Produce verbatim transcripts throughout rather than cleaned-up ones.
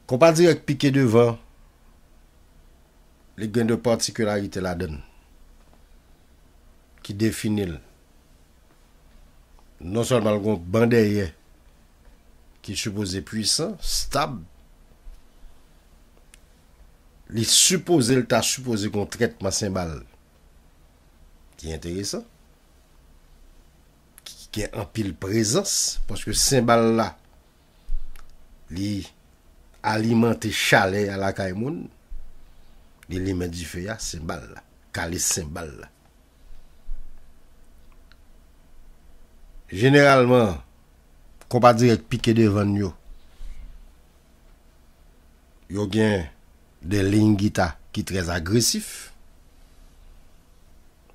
Konpa dirèk pike devan, li gen de patikilarite ladan l ki defini l. Non sèlman l gen yon ban dèyè ki sipoze pwisan, stab, li sipoze, l ta sipoze gen yon trètman senbal ki enteresan, ki gen anpil prezans, paske senbal la, li alimante chalè a lakay moun, li limen dife a, senbal la, kale senbal la. Jeneralman, konpa dirèk pike devan yo, yo gen de liy gita ki trè agresif.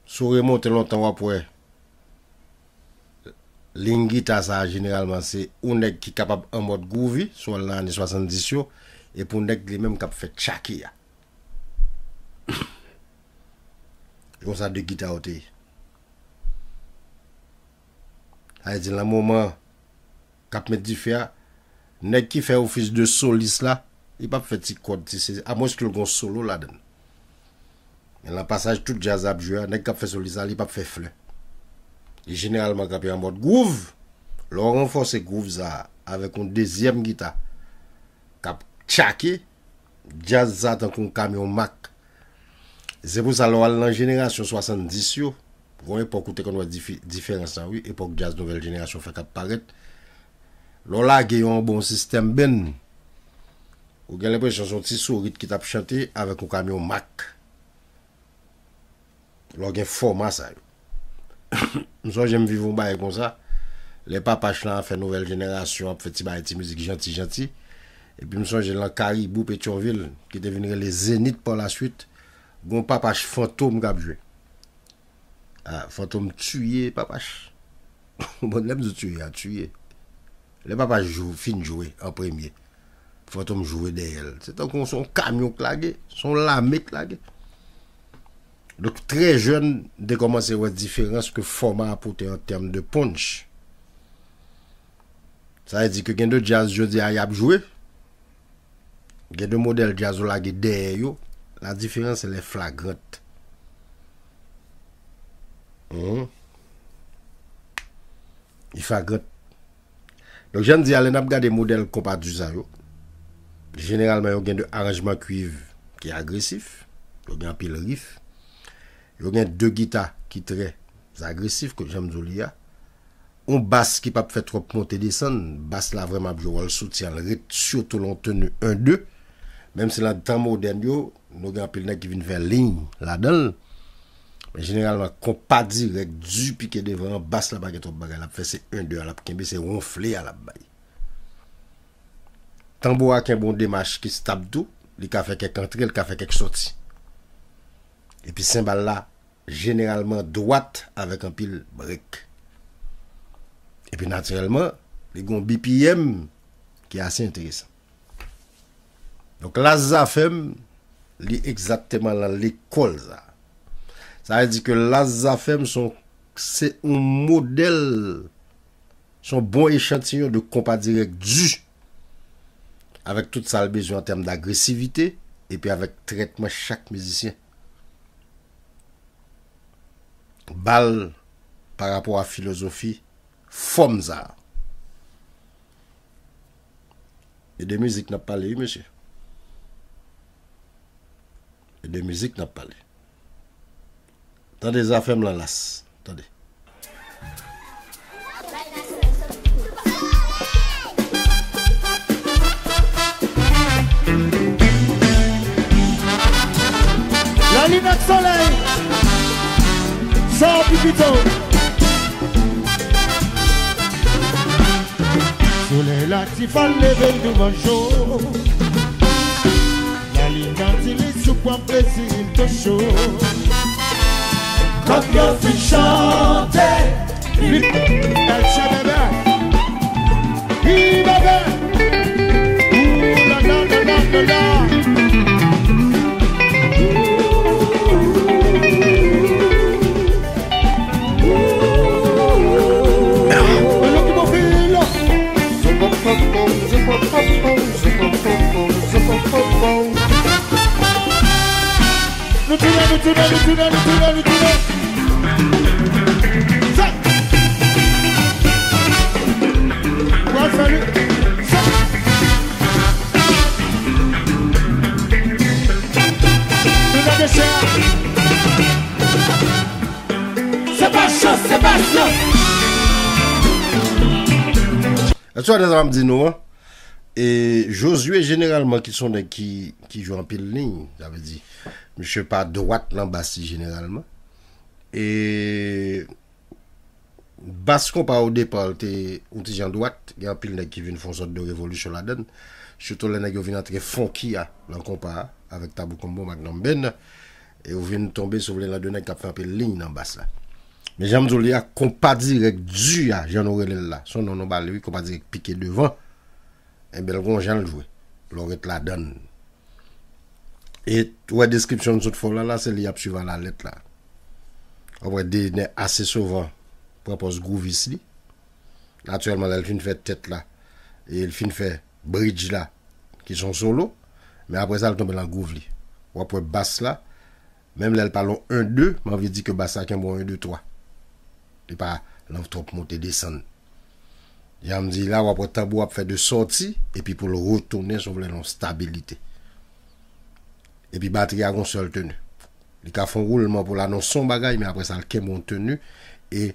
Si w remonte lontan, w ap wè liy gita sa a, jeneralman, se yon nèg ki kapab an mòd groovy, si w al nan ane swasanndis yo, epi yon nèg li menm k ap fè tchake a. E konsa de gita yo te ye. Sa vle di, nan moman k ap met dife a, nèg ki fè ofis de solis la, li p ap fè ti kòd, ti sezi, amwenske l gen yon solo ladan l. Men nan pasaj tout djaz ap jwe a, nèg k ap fè solis la, li p ap fè flè. Li jeneralman kanpe an mòd groove. Lè w ranfòse groove sa a avèk yon dezyèm gita k ap tchake, djaz sa tankou yon kamyon mak. Se pou sa, lè w al nan jenerasyon swasanndis yo, gen yon epòk ou te konn wè difi-, diferans lan, wi, epòk djaz nouvèl jenerasyon fèk ap parèt. Lè w lage yon bon sistèm band, ou gen lenpresyon se yon ti sourit ki t ap chante avèk yon kamyon mak. Lè w gen fòma sa yo. M sonje m viv yon bagay konsa. Lè Papach lan ap fè nouvèl jenerasyon, ap fè ti bagay, ti mizik janti, janti. Epi m sonje lan Karibou, Petyonvil, ki te vin rele Zenith pa la swit, gen yon Papach Fantom k ap jwe. Ah, Fantom tiye Papach. Bon, lè m di w tiye a, tiye. Lè Papach jou-, fin jwe an premye, Fantom jwe dèyè l. Se tankou se yon kamyon k lage, se yon lame k lage. Donk, trè jèn, m te kòmanse wè diferans ke fòma a pote an tèm de punch. Sa vle di ke gen de djaz jodi a y ap jwe, gen de modèl djaz ou lage dèyè yo, la différence elle est flagrante. Mhm. Li flagrant. Donk, jan m di a, lè n ap gade modèl konpa di sa yo, jeneralman, yo gen de aranjman kuiv ki agresif, yo gen anpil riff, yo gen de gita ki trè agresif, ke jan m di w li a, yon bas ki p ap fè twòp monte desann, bas la vrèman ap jwe wòl soutyen, l ret sitou lè yon teni en de, menm si nan tan modèn yo, nou gen anpil nèg ki vin fè liy ladan l, men jeneralman, konpa dirèk, di pike devan an, bas la pa gen twòp bagay, l ap fè se en de a l ap kenbe, se wonfle a l ap bay. Tanbou a kenbe yon demach ki stab tou, li ka fè kèk antre, li ka fè kèk sòti. Epi senbal la, jeneralman dwat avèk anpil brek. Epi natirèlman, li gen yon B P M ki ase enteresan. Donk, Laz Zafèm, li egzakteman lan lekòl sa. Sa vle di ke Laz Zafèm se yon, se yon modèl, se yon bon echantiyon de konpa dirèk di, avèk tout sa l bezwen an tèm dagresivite, epi avèk trètman chak mizisyen. Ba l pa rapò a filozofi fòm sa a. E de mizik n ap pale, wi, mesye. E de mizik n ap pale. Tande Zafèm lan las. Tande. Lalin ak solèy, sa pi pito. Solèy la ti fal leve l douvan cho. Lalin nan di li sou pran plezi l to cho. Kòk yo fin chante. Li al chè bèbè. Wi, bèbè. Ooh, la, la, la. Ooh. Ooh. Yo ki bon fil. Zopopopom, zopopopom, zopopopom. Li tounen, li tounen, li tounen, li tounen. Sa. W ap fè li. Sa. Nou gade sa. Se pa chans, se pa chans. Èske w tande sa m ap di nou an? E Josué, jeneralman, ki se yon nèg ki, ki jwe anpil liy, sa vle di, misye pa dwat nan bas li jeneralman. E bas konpa o depa, l te yon ti jan dwat, gen anpil nèg ki vin fè yon sòt de revolisyon ladan l. Sitou lè nèg yo vin antre funky a nan konpa a, avèk Tabou Combo, Magnum Band, e ou vin tonbe, si w vle, nan de nèg k ap fè anpil liy nan bas la. Men jan m di w li a, konpa dirèk di a, jan nou rele l la, se yon non nou ba li, wi, konpa dirèk pike devan. Enben, l gon jan l jwe. Lè w ret ladan l. E ou wè deskripsyon m sot fè w la, la, se li y ap swiv alalèt la. W ap wè Dener ase souvan pran pòz groovis li. Natirèlman, lè l fin fè tèt la, e l fin fè bridge la, ki se yon solo, men apre sa, l tonbe nan groove li. W ap wè bas la, menm lè l pale yon en de, m anvi di ke bas la kenbe yon en de twa. Li pa nan twòp monte desann. Jan m di la, w ap wè tanbou ap fè de sòti, epi pou l retounen, si w vle, nan stabilite. Epi batri a gon sèl teni. Li ka fè yon woulman pou l anonse yon bagay, men apre sa, l kenbe yon teni, e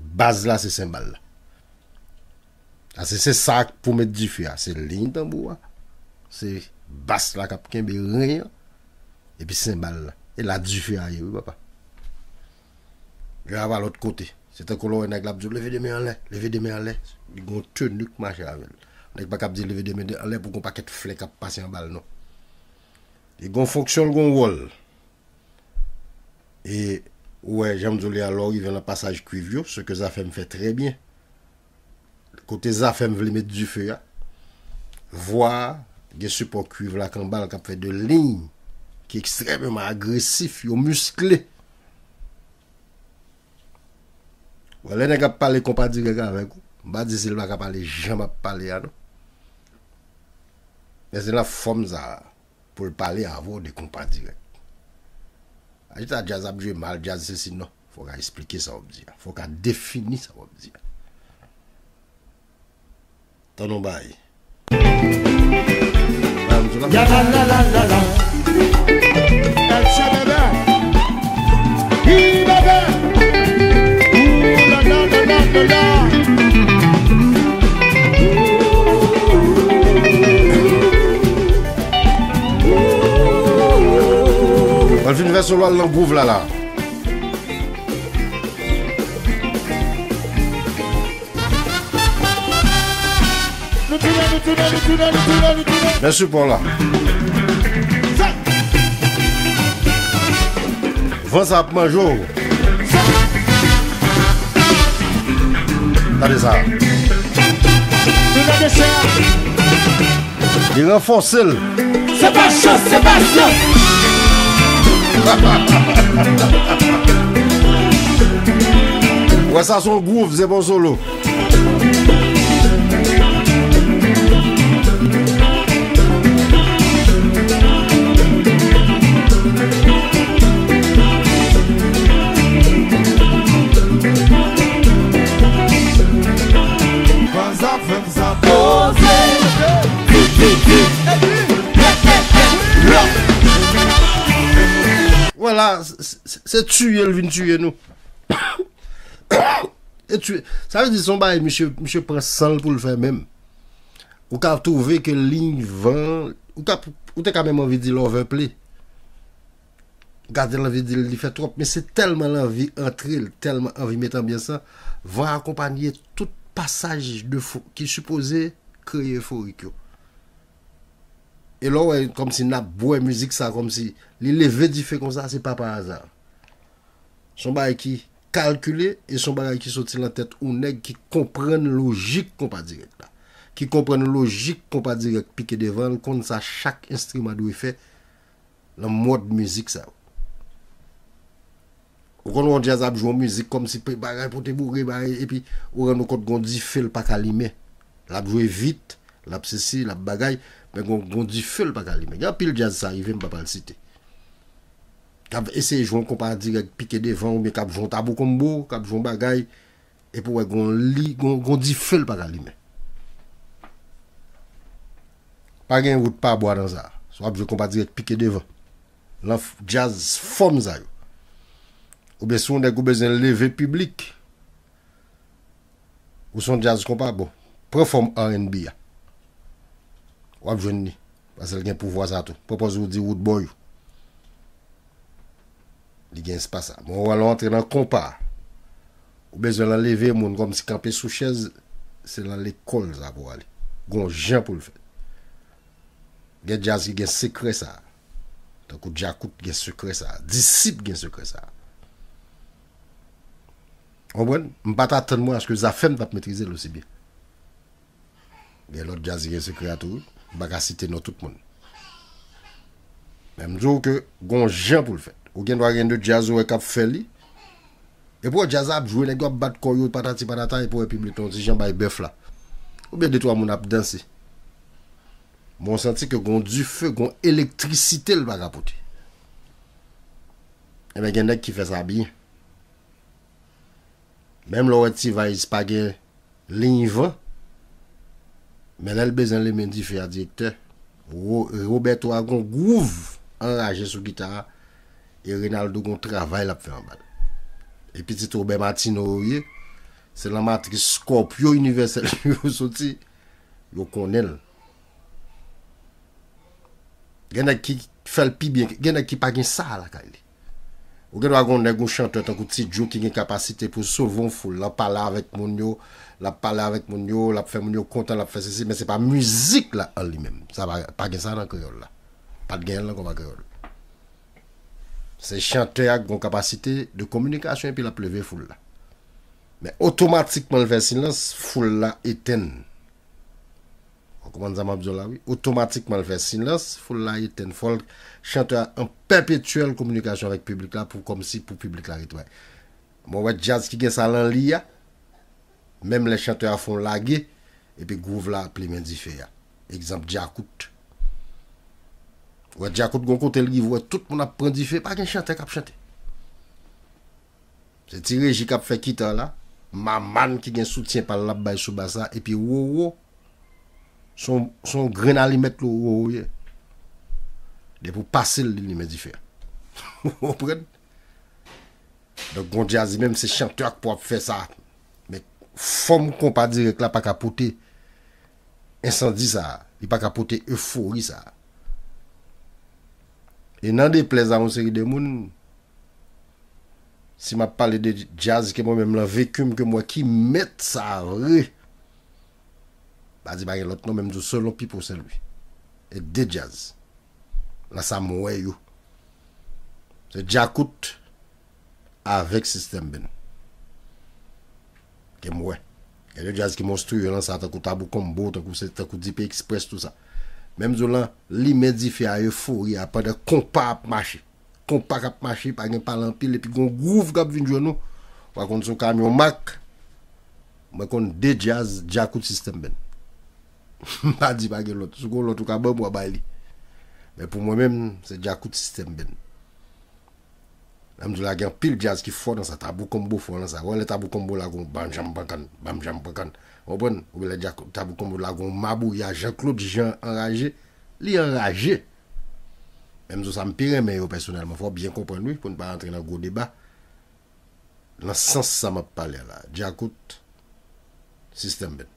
baz la, se senbal la. Ase se sa k pou met dife a. Se liy tanbou a. Se bas la k ap kenbe ren an. Epi senbal la. E la dife a ye, wi, papa. Li pa lòt kote. Se tankou lè w wè nèg la ap di w, "Leve de men anlè, leve de men anlè." Li gon teni k mache avè l. Nèg pa kab di, "Leve de men anlè" pou gon pakèt flè k ap pase anba l, non. Li gon fonksyon, l gon wòl. E ou wè, jan m di w li a, lè w rive nan pasaj kuiv yo, ce que Zafèm fè trè byen. Kote Zafèm vle met dife a, vwa a, gen sipò kuiv la k anba l k ap fè de liy ki ekstrèmeman agresif, yo miskle. Bon, lè nèg ap pale konpa dirèk avèk ou, m pa di se l pa ka pale jan m ap pale a, non. Men se nan fòm sa a pou l pale avè w de konpa dirèk. A chita djaz ap jwe mal, djaz sesi, non. Fò w ka esplike sa w ap di a. Fò w ka defini sa w ap di a. Tann yon bagay. Bagay m di w la. Ya la la la la la. El Chababa. Hi baba. Ooh la la la la la la. Mwen fin fè solo al nan gwouv la la. Men sipò la. Van sa ap manje w. Gade sa. Li ranfòse l. Se pa chans, se pa chans. Wè sa se yon gwouv, se pa yon solo. Vwala, se, se, se tiye l vin tiye nou. E tiye. Sa vle di se yon bagay misye, misye pran san l pou l fè menm. Ou ka twouve ke liy van, ou ka, ou te ka menm anvi di l overplay. Gade l anvi di l li fè twòp, men se tèlman l anvi antre, l tèlman anvi met anbyans lan, van akonpanye tout pasaj de fo-, ki sipoze kreye eforik yo. E lè w wè kòmsi n ap bwè mizik sa, kòmsi li leve dife konsa, se pa pa aza. Se yon bagay ki kalkile e se yon bagay ki soti nan tèt yon nèg ki konprann lojik konpa dirèk la. Ki konprann lojik konpa dirèk pike devan l, konn sa chak enstriman dwe fè nan mòd mizik sa yo. Ou konn wè yon djaz ap jwe yon mizik kòmsi pe bagay pote boure bagay, epi ou rann ou kont gon dife l pa ka limen. L ap jwe vit, l ap sesi, l ap bagay, men gon, gon dife l pa ka limen. Gen anpil djaz sa rive, m pa pral site. k ap eseye jwe yon konpa dirèk pike devan oubyen k ap jwe yon tabou konbo, k ap jwe yon bagay, epi w wè gon li, gon, gon dife l pa ka limen. Pa gen wout pa bwa nan sa. Si w ap jwe konpa dirèk pike devan. Lan f-, djaz fòm sa yo. Oubyen si w nèg ou bezwen leve piblik. Ou se yon djaz konpa, bon. Pran fòm R and B a. W ap jwenn li. Paske l gen pouvwa sa tou. Pran pòz ou di wood boy ou. Li gen espas sa. Men w wè lè w antre nan konpa. Ou bezwen lan leve moun kòmsi kanpe sou chèz, se lan lekòl sa pou w ale. Gon jan pou l fèt. Gen djaz ki gen sekrè sa. Tankou Djakout gen sekrè sa. Disip gen sekrè sa. Konprann? M pa t atann mwen aske Zafèm t ap metrize l osi byen. Gen lòt djaz ki gen sekrè a tou, wi. M pa ka site non tout moun. Men m di w ke gon jan pou l fèt. Ou gen dwa gen de djaz ou wè k ap fè li. Epi w wè djaz la ap jwe, nèg yo ap bat kò yo, patati patata, epi w wè piblik la yon ti jan bay bèf la. Oubyen de twa moun ap danse. Men w santi ke gon dife, gon elektrisite l pa ka pote. Ebyen, gen nèg ki fè sa byen. Menm lè w wè T-Vice pa gen liy van, men lè l bezwen limen dife a, direktè, Ro-, Roberto a gon gwouv anraje sou gita a, e Reynaldo gon travay l ap fè anba l. E pitit Robert Martineau yo ye, se lan matris Scorpio Universal yo soti, yo konnen l. Gen nèg ki fè l pi byen, gen nèg ki pa gen sa a lakay li. Ou gen dwa gen yon nèg, yon chantè tankou Ti Djo ki gen kapasite pou soulve yon foul, l ap pale avèk moun yo, l ap pale avèk moun yo, l ap fè moun yo kontan, l ap fè sesi, men se pa mizik la an li menm. Sa pa, pa gen sa nan kreyòl la. Pa t genyen l nan konpa kreyòl. Se chantè a ki gen yon kapasite de kominikasyon epi l ap leve foul la. Men otomatikman l fè silans, foul la etenn. Ou konprann sa m ap di w la, wi. Otomatikman, l fè silans, foul la etenn. Fò l, chantè a an pèpetyèl kominikasyon avèk piblik la pou kòmsi pou piblik la ret wè. Mwen wè djaz ki gen sa lan li a, menm lè chantè a fè yon lage, epi gwouv la ap limen dife a. Egzanp, Djakout. Wè Djakout gon kote l rive, wè tout moun ap pran dife, pa gen chantè k ap chante. Se Ti Reji k ap fè kita la. Maman ki gen soutyen pa l l ap bay sou bas la. Epi Roro, se yon, se yon grenn alimèt Roro ye. Depi w pase l, li limen dife a. Ou konprann? Donk, gon djaz li menm, se chantè a k pou ap fè sa. Men fòm konpa dirèk la pa ka pote ensandi sa a. Li pa ka pote efori sa a. E nan deplèz a yon seri de moun, si m ap pale de djaz ke mwen menm lan veki m, ke m wè ki mèt sa vre, pa di pa gen lòt non, men m di w selon Pipo Sen Lwi. E de djaz. Lan sa m wè yo. Se Djakout avèk Sistèm Band. Ke m wè. Gen de djaz ki monstriye lan sa, tankou Tabou Combo, tankou se, tankou Dipe Express, tou sa. Men m di w lan, limen dife a, efori a, pandan konpa ap mache. Konpa k ap mache, pa gen pale anpil, epi gon gwouv k ap vin jwenn ou. Ou pa konn se yon kamyon Mack. Mwen konn de djaz, Djakout, Sistèm Band. M pa di pa gen lòt. Si w gon lòt ou ka ban m, w a bay li. Men pou mwen menm, se Djakout, Sistèm Band. Lè m di w la, gen anpil djaz ki fò nan sa. Tabou Combo fò nan sa. Wè lè Tabou Combo la gon bam jam pankan, bam jam pankan. Ou konprann? Oubyen lè dja-, Tabou Combo la gon mabouya, Jean Claude Jean anraje, li anraje. Men m di w sa, m pi renmen yo pèsonèlman. Fò w byen konprann, wi, pou n pa rantre nan gwo deba. Nan sans sa m ap pale a la. Djakout, Sistèm Band.